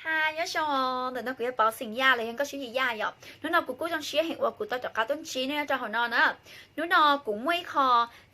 Hi, nyob zoo, ntawm no kuv yog Pov xeem Yaj los yog Nkauj Sib Yim Yaj yom. Hnub no kuv kuj zoo siab heev uas kuv tau rov qab tuaj ntsib nej nyob rau hauv no na. Hnub no kuv muaj ib qho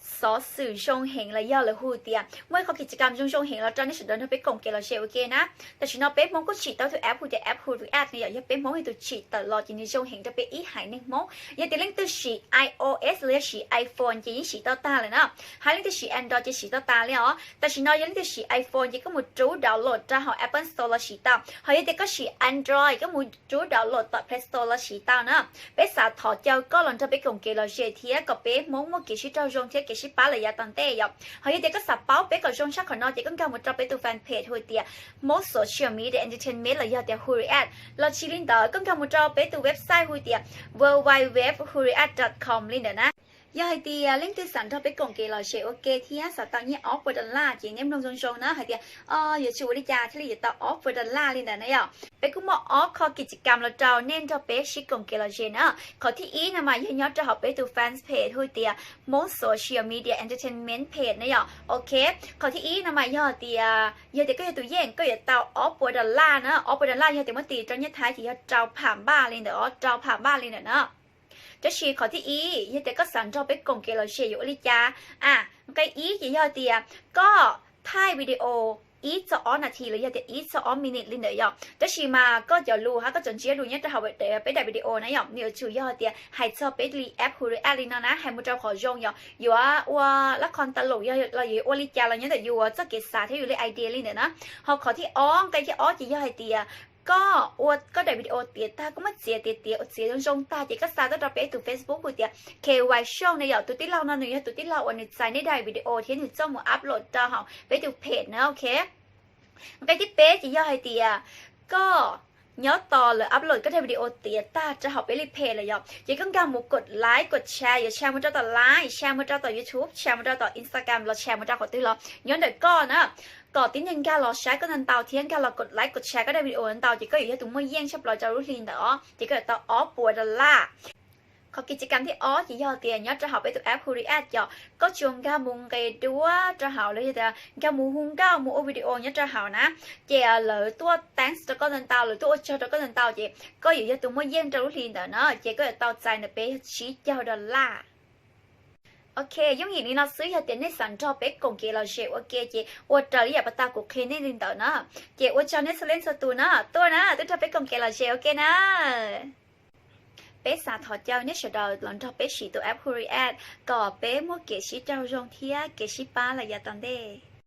xov xwm zoo heev los yog lawv hu tias muaj ib qho kis kam zoo zoo heev los rau nej sawv daws nrog peb koom kev lom zem ua ke na. Tam sim no peb Hmoob kuj tsim tau tus app hu tias app Hurry App no yom, yog peb Hmoob ib tug tsim tawm los ces nws zoo heev rau peb ib haiv neeg Hmoob. Yog tias leej twg siv iOS los yog siv iPhone ces yeej siv tau tag lawm na. Hos leej twg siv Android ces siv tau tas li os. Tam sim no yog leej twg siv iPhone ces koj mus rub download rau hauv Apple Store los siv tau. Hos yog tias koj siv Android koj mus rub download tom Play Store los siv tau na. Peb xav thov caw koj los nrog peb koom kev lom zem thiab kom peb Hmoob muaj kev sib raug zoo thiab kev sib pab lawm yav tom ntej yom. Hos yog tias koj xav paub peb kom zoo tshaj qhov no ces koj nkag mus rau peb tus fanpage hu tias Hmoob Social Media Entertainment los yog tias Hurry App. Los tsis li ntawd koj nkag mus rau peb tus website hu tias www hurryapp dot com li ntawd na. Yog hais tias leej twg xav nrog peb koom kev lom zem ua ke thiab xav tau nyiaj ob puas dollar ces nej mloog zoo zoo na hais tias yuav tsum ua li cas thiaj li yuav tau ob puas dollar li ntawd na yom. Peb kuj muaj ob qho kis kam los rau nej nrog peb sib koom kev lom zem na. Qhov thib ib no mas yog nyob rau hauv peb tus fanpage hu tias Hmoob Social Media Entertainment Page na yom. Ok, qhov thib ib no mas yog tias, yog tias koj yog tus yeej koj yuav tau ob puas dollar na. Ob puas dollar yog tias muab tis rau nyiaj Thaib ces yog rau pham npaj li ntawd os, rau pham npaj li ntawd na. Tab sis qhov thib ib yog tias koj xav nrog peb koom kev lom zem yuav ua li cas? A, nqe ib ces yog tias koj thaij video ib txog ob nas this los yog tias ib txog ob minute li ntawd yom. Tab sis mas koj cov lus hab koj cov ntsiab lus nyob rau hauv peb daim video na yom, nws yuav tsum yog tias hais txog peb li app Hurry App li no na, hais mus rau qhov zoo yom. Yuav ua lab qhov ta lus los yuav ua li cas los nyob ntawm yus txoj kev xav thiab yus li idea li ntawd na. Ho qhov thib ob, nqe thib ob ces yog hais tias koj ua koj daim video tiav tag koj muab txiav tiav tiav ua txiav zoo zoo tag ces koj xa tuaj rau peb tus Facebook hu tias K Y Show na yom. Tus tij laug no nws yog tus tij laug uas nws txais nej daim video thiab nws txoj mus upload rau hauv peb tus page na, ok. Nqe thib peb ces yog hais tias koj nyob tos lawv upload koj daim video tiav tag rau hauv peb li page lawm yom, ces koj nkag mus kod like, kod share, yuav share mus rau tom Line, share mus rau tom YouTube, share mus rau tom Instagram los share mus rau qhov twg los nyob ntawm koj na, kom tib neeg nkag los saib koj ntau ntau thiab nkag los kod like, kod share koj daim video ntau ces koj yuav yog tus muaj yeej tshaj plaws rau lub hli ntawd os, ces koj yuav tau ob puas dollar. Qhov kis kam thib ob ces yog tias nyob rau hauv peb tus app Hurry App yom, koj tsuas nkag mus nqe duab rau hauv los yog tias nkag mus hu nkauj mus ua video nyob rau hauv na, ces lawv tuaj thanks rau koj ntau ntau, lawv tuaj ua tsaug rau koj ntau ntau ces koj yuav yog tus muaj yeej rau lub hli ntawd na, ces koj yuav tau txais ntawm peb tsib caug dollar. Ok, yooj yim li no xwb, yog tias nej xav nrog peb koom kev lom zem ua ke ces ua raws li yam pas tas kuv qhia nej li ntawd na. Ces ua tsaug nej txhua leej txhua tus na, tuaj na, tuaj nrog peb koom kev lom zem ua ke na. Peb xav thov caw nej sawv daws los nrog peb siv tus app Hurry App kom peb muaj kev sib raug zoo thiab kev sib pab lawm yav tom ntej.